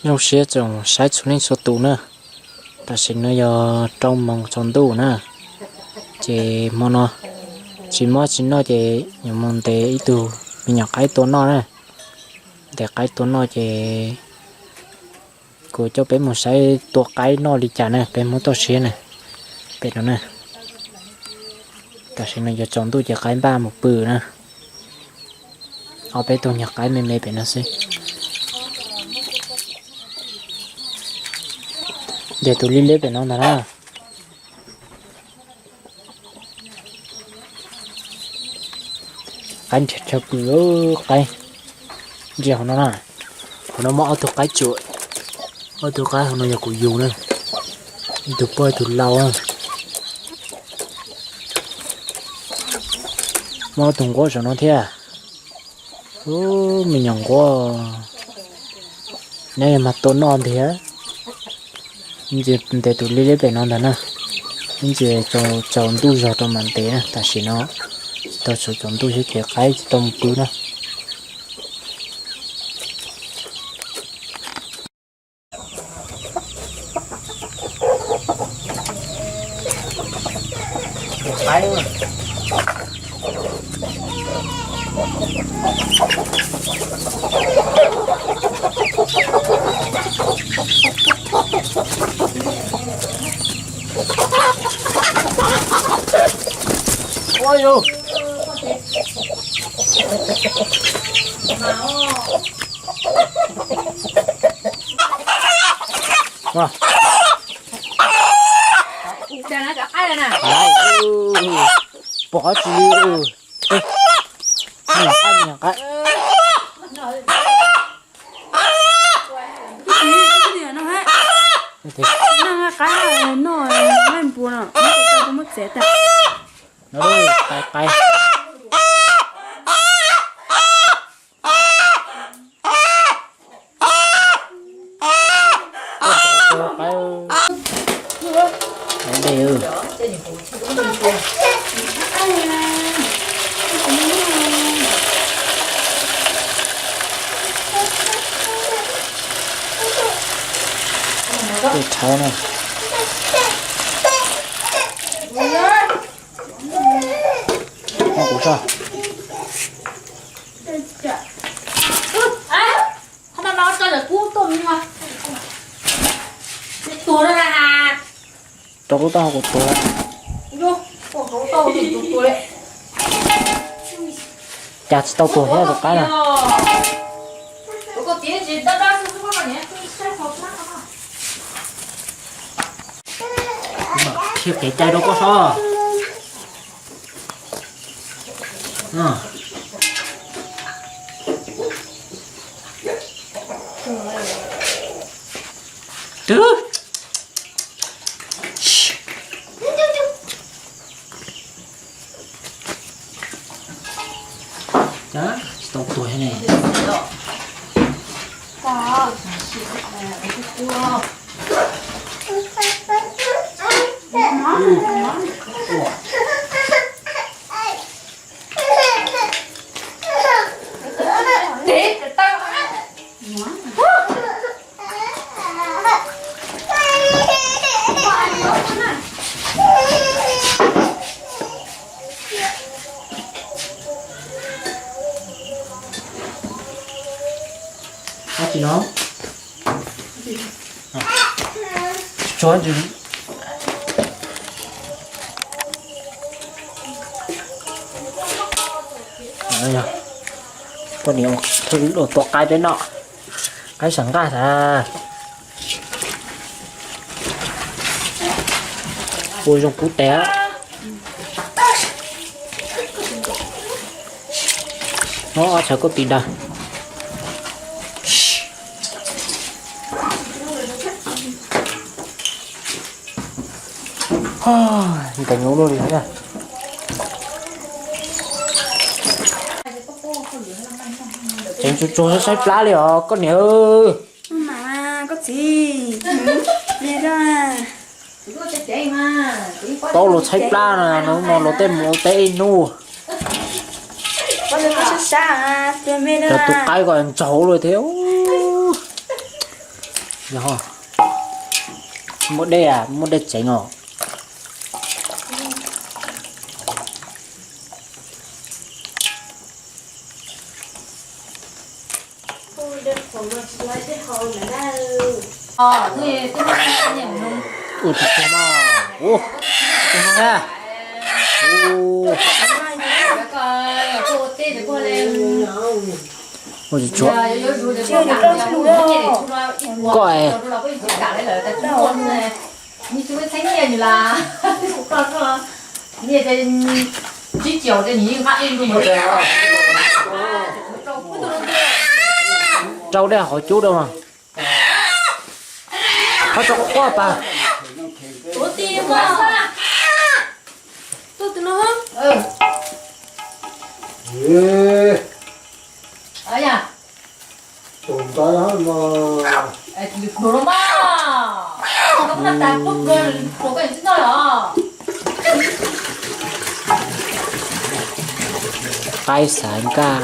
Zoo siab tsoom saib txhua leej txhua tus na. Tam sim no yog rau moos tsaus ntuj na, ces hmo no tsis mob tsis noj ces yuav mus ntes ib tug me nyuam qaib tua noj na. Ntes qaib tua noj ces kuv coj peb mus saib tua qaib noj li cas na, peb muab toj siab na. Pem no na, tam sim no yuav tsaus ntuj ces qaib npaj mus pw na. Ob peb tug nyuag qaib me me pem no xwb. Ntes tus liab liab pem no ntag na. Qaib nrhiav chaw pw, qaib ntsia hauv no na. Hauv no muaj ob tug qaib tsuam, ob tug qaib hauv no yog kuv yug na, ib tug poj ib tug lau na. Muaj ob tug nquab saum no thiab. Ub, me nyuam nquab, neb mas tua noj ntiag. Ntsia ntes tus liab liab pem no ntag na. Ib ntsis tsaus ntuj zog rau mam ntes na, tam sim no tsis tau tsaus ntuj thiab ces qaib tsis tau mus pw na. Pom qab tsis li. Nyuam qaib, nyuam qaib. Qaib noj, muab txiav tag. No, qaib qaib. Kuv soj. Rau lub taub hau kuv tuag. Cas tsis tau tuag thiab tus qaib na. Qhia kev cai rau koj soj. Twb tsis tau tuag ne. Dab tsi no? Tsuag. Poj niam tua qaib peb noj, qaib sam nqaj tas. Ua zoo kub tes. No ob txhais koj tis ntawd. Ntev ua luaj li thiab. Tseem tsuag tsuag saib plab li os koj niam. Koj txiv, paub luag tshaib plab no, no luag tej mus ua teb ib hnub. Cov tus qaib ko ntsaug luaj thiab. Yog, muaj dej, muaj dej tsev os. Ua tsis tshua no, ua tsis tshua na. Ua tsis tshua. Koj es. Rau dej hauv cub rau mas. Qhov tso quaj tas. Qaib xav nkaj.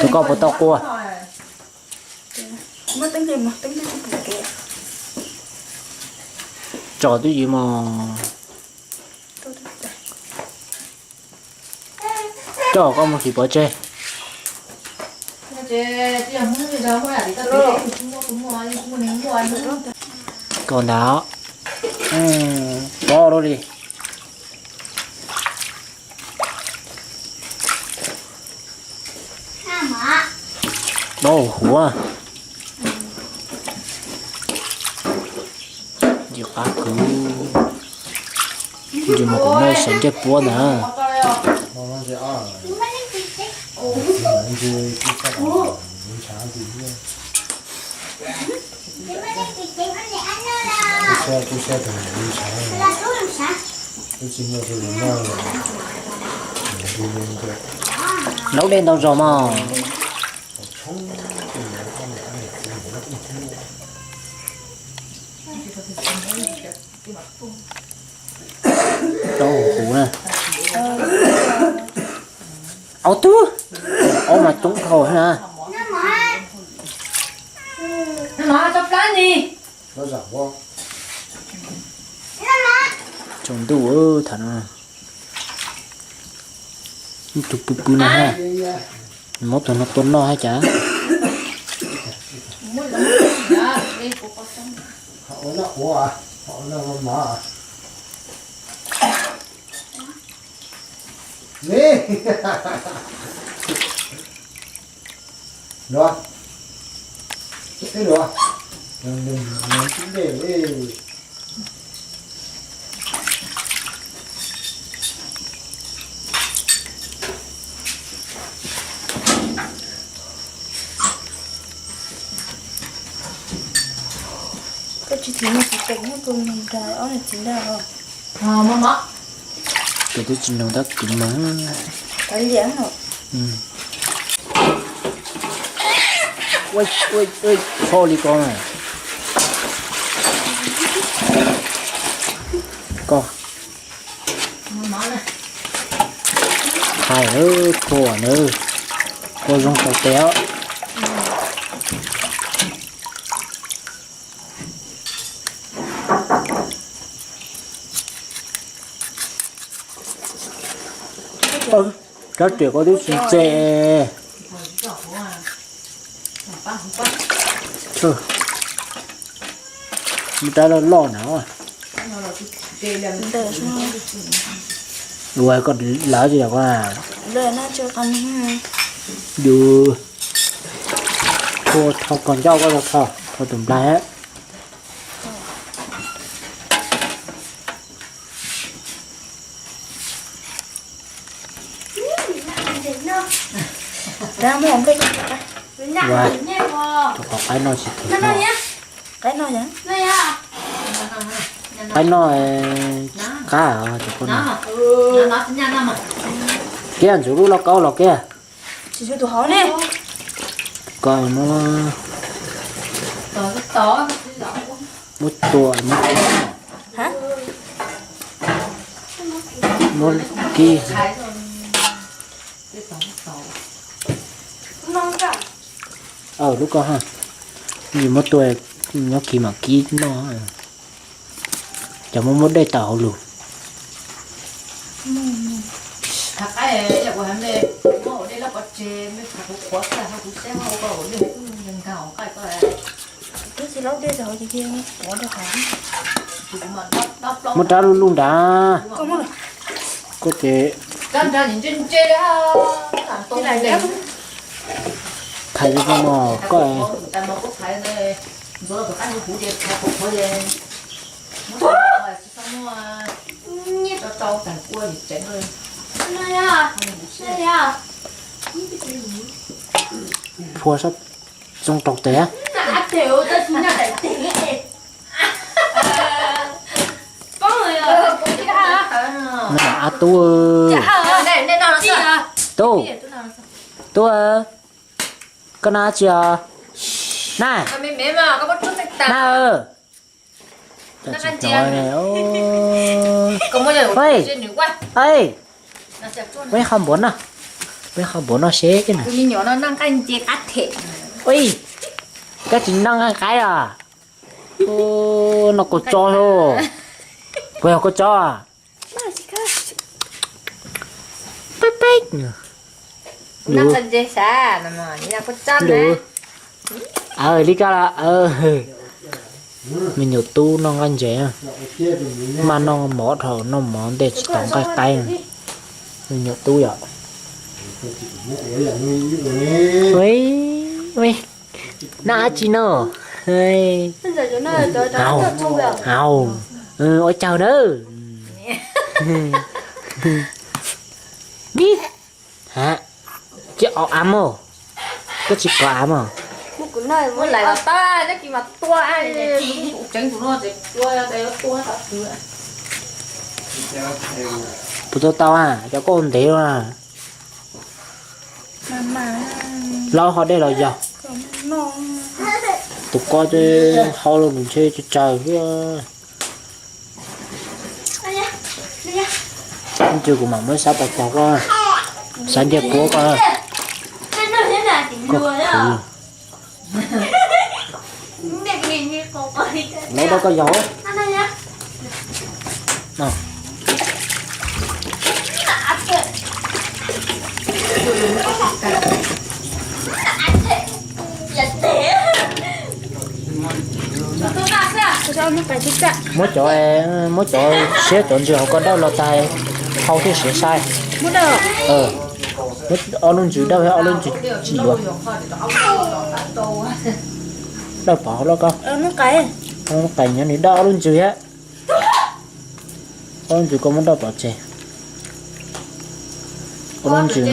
Tus koj puas tau quaj? Tso twb ywv mos. Coj koj mus sim pov tseg. Koj ntawd, pov rau li. Dau huv. Yus qab kwv, yus mus kuv noj sawv ntseg puab ntag. Laub dej ntau zog mog. Rau huv na. Aub twb, aub mas coob dhau na. Tsaus ntuj tham no. Ib tug pw pw no ha. Muab tus no tua noj hab cas. Koj tsis txiv no tsis teem no, koj mus nrog ob niag txiv ntag os. Koj twb tsis nug tab kwv mas. Kho li ko na. Koj hais khuam na, kua zoo tau tes os. Rab riam koj twb tsis ntse. Muaj rab loj loj na. Ua koj lawv tsis yog koj. Yus tho koj ncauj koj tho, tho tus nplaig. Ua, tus qhov qaib no tsis thim no. Qaib no, qaib no tsis qab os. Kiag ntxuav lub lauj kaub los kiag. Tsis tshuav tus hauv ne. Koj muab, muab tua, muab kib. Lub koj ha, yus muab tua nyob kis mam kib noj, cov muaj muaj dej tawm hauv lus. Muab rab lub lub nrad. Koj ces thaiv li no mog koj. Phua sab txooj rau tes. Ab tub, tub, tub, koj nab tsi os? Nab, nab, peb qho npuav no, peb qho npuav no seb na. Ua, koj tsis noj nqaij qaib os? Noj kua txob lauj. Puas yog kua txob? Peb peb. Li koj la. Me nyuam tub noj nqaij ntses, maj noj mov dhau, noj mov ntej tsis tau nqaij qaib. Me nyuam tub yom. Noj dab tsi no? Ua caug na. Tsis o av mog, koj tsis kov av mog. Puas tau tau a, cov koj ntev a. Laub ho dej los yog. Tus koj hau los nws ntshe tsaws xwb. Ib ntsis kuv mam muab xav pas caug koj, xav nce puab koj, koj khwv. Laub dab koj yog. Muab cov, muab cov siab cov ntsws hauv koj dawj los tas hau thiaj siav sai. Ob lub ntsws dawj, ob lub ntsws tsim yuav. Dawj pov hauv lauj koj. Qais nyob nws dawj ob lub ntsws thiab. Ob lub ntsws koj muab dawj pov tseg. Ob lub ntsws,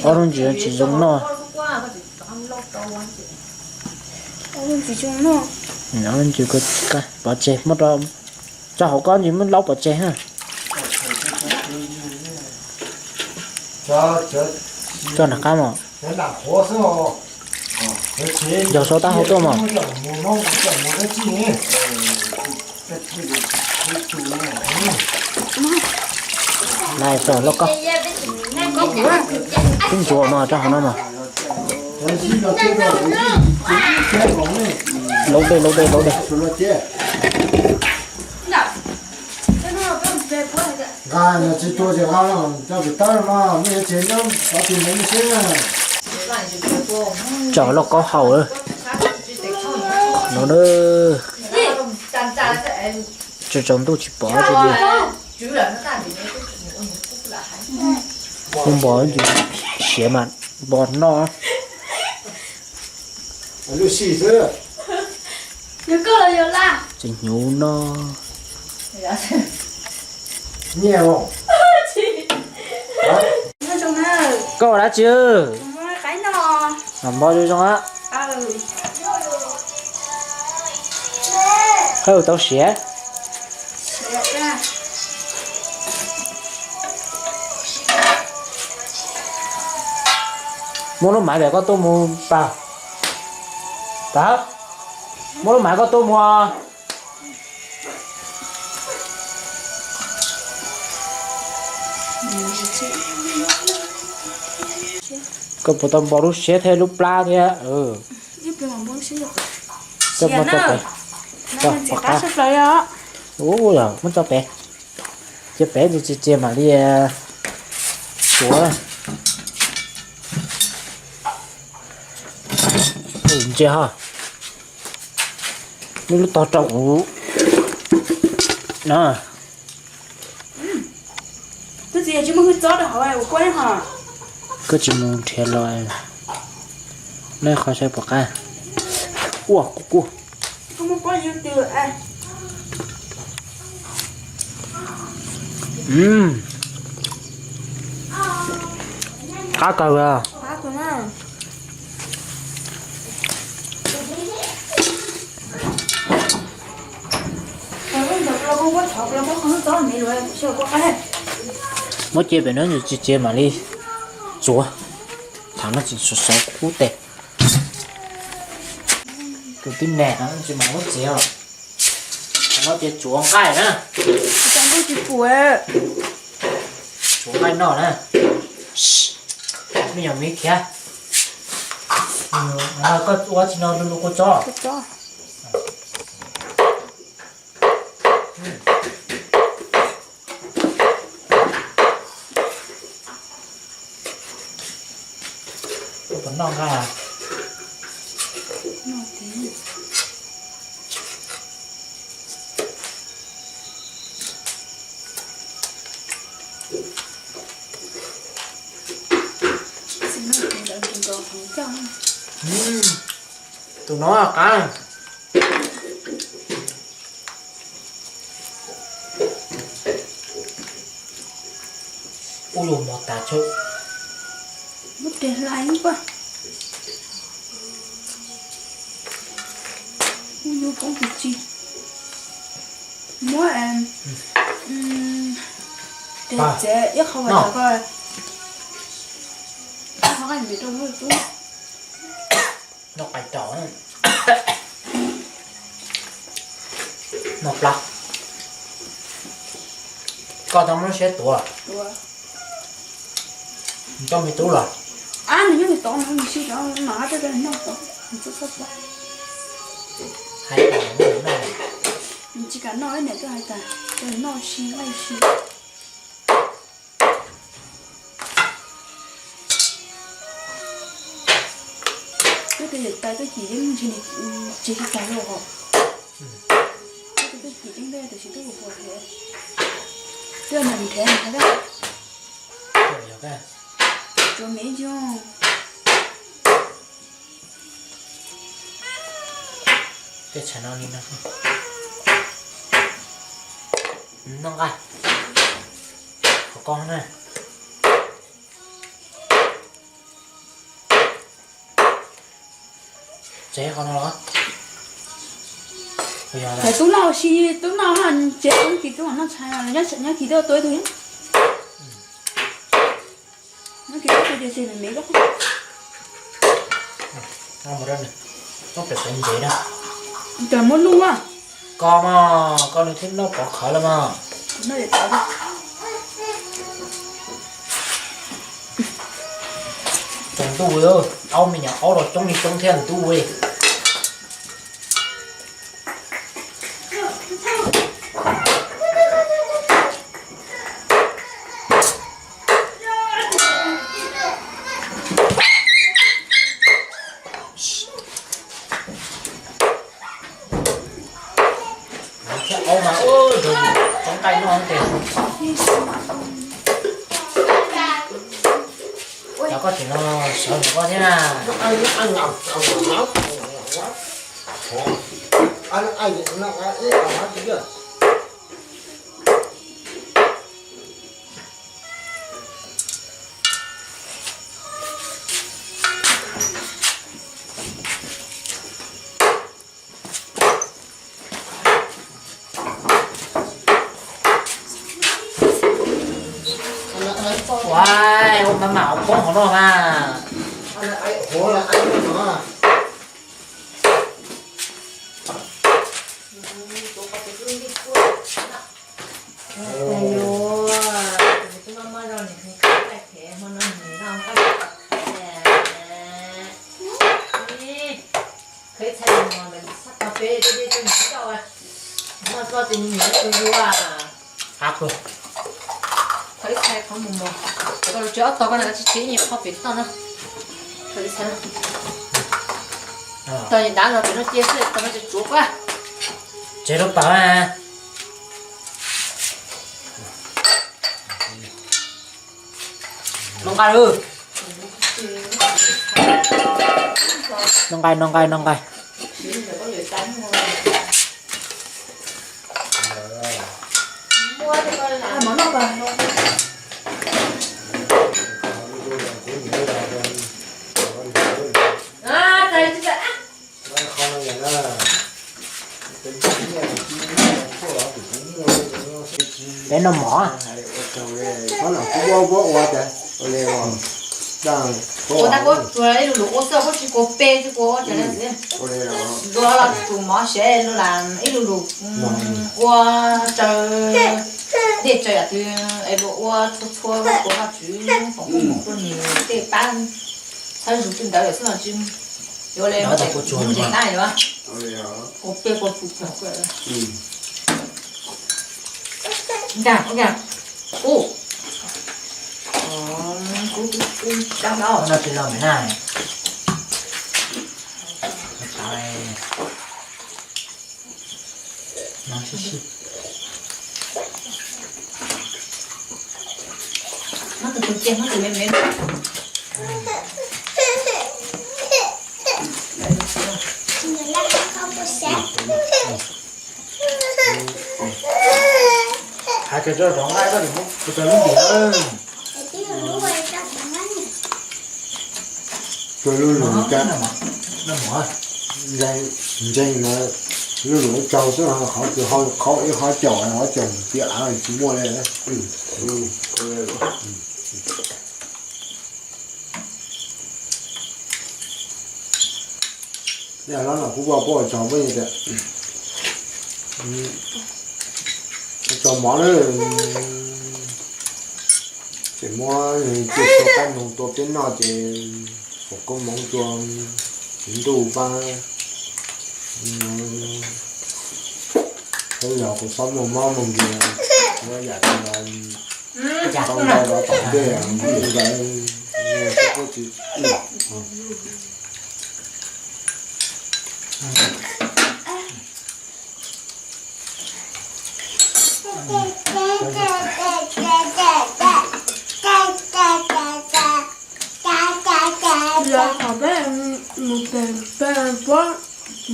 ob lub ntsws tsis zoo noj. Ob lub ntsws pov tseg, muab rau, tso hauv koj ntsis muab laub pov tseg na. Tso nram qab mog. Yog sau tab hau tuaj mog. Nai tso lauj koj. Twb ntsuas mog rau hauv no mog. Laub dej, laub dej, laub dej. Tso lauj kaub hau no na. Tsaus tsaus ntuj tsis pom li. Hu npo siav mas npo noj. Tsis hnyuv no. Koj ua dab tsi? Noj npo zoo zoo a. Hawj, tau siav. Muab lub maiv pem koj tuaj mus pab. Pab, muab lub maiv koj tuaj mus. Koj puas tau npau lub siab thiab lub plab thiab? Coj muab tso pem. Ua, muab tso pem. Cia pem ntsis, cia mam li tsuav. Ntsia ho, muab lub tog rau kuv no. Koj tsis mus nrhiav los, neb qhov saib puas qab. Ua kuv kuv. Qab kawg. Muab cia pem no, tsis cia mam li tsuav. Thaum no tseem sov sov kub tes. Tus tib neeg no tsis mam muab txiav. Thaum no ces tsuav nqaij na. Tsuav nqaij noj na. Me nyuam miv khiav. Koj ua tsis no lu lu kua txob. Puas noj nqaij? Tus no qab. Ub, yuav mov tas tso. Muab tes hlais ib pab. Ub, yuav poob tus tsis. Muab tes txiav ib qho vas tau ko. Ib qho nqaij ntim rau lub tub. Noj qais rau. Noj plab. Koj tau muab lub siab tuav. Coj me tub los. Ab, nws nyob twg tod no, nws sib rov mam hab rau nws noj tod, nws txhob txhob plab. Hais tias nws noj. Nws tsis kam noj, niam twb hais tias noj si nqaij si. Twb tias yawm tais tuaj cim yeeb ntshe nws tsis tsis tag lauj hos. Twb tias tuaj cim yeeb ntej tiam sis twb ua puas nrhiav. Twb nrhiav nrhiav nrhiav. Tsuav me ib ntsis. Tej tshav no li no. Noj nqaij. Qhov ko na. Tsev qhov no los? Tub noj si, tub noj, tsev tub kis tub noj tshais, nyob kis tub tua ib tug. Nyob kis tub tua ces me me koj. Muab pem pem ntsev na. Cov muab luj a. Koj mas, koj nws thiaj noj pov khawv los mas. Tsaus ntuj, aub me nyuam aub los coob li coob thiab ntuj li. Thiab aub mas, ua, zoo nqaij noj tiag. Cov koj tseem no sawv ntawm koj thiab na. Ua, ua mas mam ua poob hauv no mas. Tus nyuam tus yuav. Qhov ib txhais qhov mus mos. Tau tsev ob tog ko na, tsis tsis ib nyuag qhov pem toj na. Tau ib txhais na. Tau dav los pem no cia xwb, tau no tseem tsuav pab. Tsev rau pawg na. Noj nqaij lawm. Noj nqaij, noj nqaij, noj nqaij. Peb noj mov. Ua tag kuv tsuas ib lub lus ua xwb, kuv tsis kua pe tsis kua ua cas li. Dua los tsum mov sev los lam ib lub lus ua raws dej raws yam twg es luag ua txhua txhua kuv ho tswv foom kuv mus rau nws tej pab txhawb zus twg ntawd lawm xwb no tsis yuav li ntseeg na yuav kua pe kua tsum kawg. Ntag, ntag. Ub. Kuv kuv kuv dab no. No tsis los me na. No sib sib. Muab tus tus cia, muab tus me me. Hais tias tso rov nqaij koj tsis muab kuv tso lub ntim na. Tsuas lub lus ntseeg, ntseeg na, lub lus ib tsaug xwb, qhov twg ho qhov ib qhov caum qhov caum tias av tsis muaj li. Yog no los kuv ua puab tsaug puab tias tsaug mov na. Ces muab cia tua qaib noog tua peb noj ces foom koob hmoov rua txiv ntuj pab. Thaum yog kuv txhob muaj mob muaj nkeeg, muab yam tau ntau los tom ntej, ntawd tsis Yog thaum peb mus pem peb puab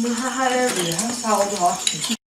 mus hais hais